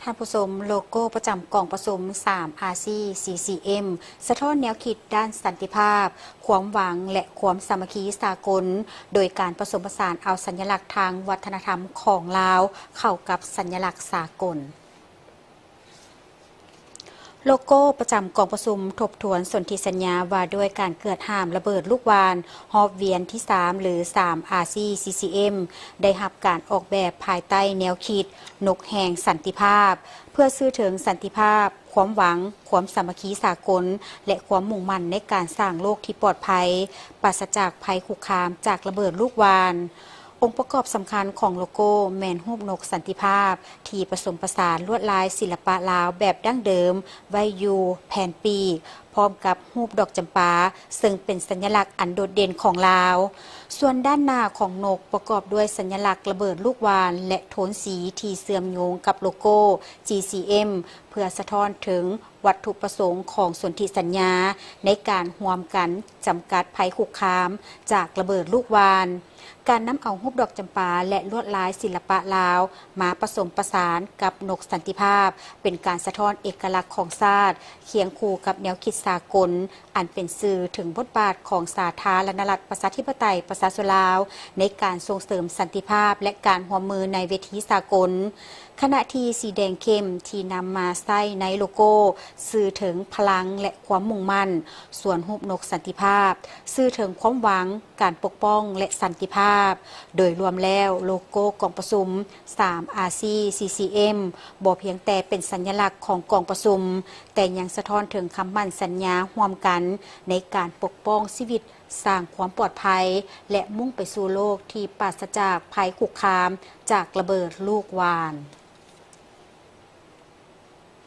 ທ່ານຜູ້ຊົມ, ໂລໂກ້ປະຈຳກອງປະຊຸມ ສາມ ອາຊີ ຊີຊີເອັມ ສະທ້ອນແນວຄິດດ້ານສັນຕິພາບ, ຄວາມຫວັງ ແລະ ຄວາມສາມັກຄີສາກົນ, ໂດຍການປະສົມປະສານເອົາສັນຍະລັກທາງວັດທະນະທຳຂອງລາວເຂົ້າກັບສັນຍະລັກສາກົນ. ໂລໂກ້ປະຈຳກອງປະຊຸມທົບທວນສົນທິສັນຍາວ່າດ້ວຍການເກືອດຫ້າມລະເບີດລູກຫວ່ານຮອບວຽນທີສາມ ຫຼື ສາມ ອາຊີ ຊີຊີເອັມ ໄດ້ຮັບການອອກແບບພາຍໃຕ້ແນວຄິດ ນົກແຫ່ງສັນຕິພາບ ເພື່ອສື່ເຖິງສັນຕິພາບ, ຄວາມຫວັງ, ຄວາມສາມັກຄີສາກົນ ແລະ ຄວາມມຸ່ງໝັ້ນໃນການສ້າງໂລກທີ່ປອດໄພ, ປາສະຈາກໄພຄຸກຄາມຈາກລະເບີດລູກຫວ່ານ. ອົງປະກອບສຳຄັນຂອງໂລໂກ້ແມ່ນຮູບນົກສັນຕິພາບ ທີ່ປະສົມປະສານລວດລາຍສິລະປະລາວແບບດັ້ງເດີມໄວ້ຢູ່ແຜ່ນປີກ ພ້ອມກັບຮູບດອກຈຳປາ, ເຊິ່ງເປັນສັນຍະລັກອັນໂດດເດັ່ນຂອງລາວ. ສ່ວນດ້ານໜ້າຂອງນົກປະກອບດ້ວຍສັນຍະລັກລະເບີດລູກຫວ່ານ ແລະ ໂທນສີທີ່ເຊື່ອມໂຍງກັບໂລໂກ້ຈີຊີເອັມ ເພື່ອສະທ້ອນເຖິງວັດຖຸປະສົງຂອງສົນທິສັນຍາ ໃນການຮ່ວມກັນຈຳກັດໄພຄຸກຄາມຈາກລະເບີດລູກຫວ່ານ. ການນຳເອົາຮູບດອກຈຳປາ ແລະ ລວດລາຍສິລະປະລາວມາປະສົມປະສານກັບນົກສັນຕິພາບ ເປັນການສະທ້ອນເອກະລັກຂອງຊາດ ຄຽງຄູ່ກັບແນວຄິດສາກົນ ອັນເປັນສື່ເຖິງບົດບາດຂອງສາທາລະນະລັດ ປະຊາທິປະໄຕ ປະຊາຊົນລາວ ໃນການສົ່ງເສີມສັນຕິພາບ ແລະ ການຮ່ວມມືໃນເວທີສາກົນ. ຂະນະທີ່ສີແດງເຂັ້ມທີ່ນຳມາໃຊ້ໃນໂລໂກ້ ສື່ເຖິງພະລັງ ແລະ ຄວາມມຸ່ງໝັ້ນ, ສ່ວນຮູບນົກສັນຕິພາບ ສື່ເຖິງຄວາມຫວັງ, ການປົກປ້ອງ ແລະ ສັນຕິພາບ. ໂດຍລວມແລ້ວ, ໂລໂກ້ກອງປະຊຸມ ສາມ ອາຊີ ຊີຊີເອັມ ບໍ່ພຽງແຕ່ເປັນສັນຍະລັກຂອງກອງປະຊຸມ, ແຕ່ຍັງສະທ້ອນເຖິງຄຳໝັ້ນສັນຍາຮ່ວມກັນໃນການປົກປ້ອງຊີວິດ, ສ້າງຄວາມປອດໄພ ແລະ ມຸ່ງໄປສູ່ໂລກທີ່ປາສະຈາກໄພຄຸກຄາມຈາກລະເບີດລູກຫວ່ານ.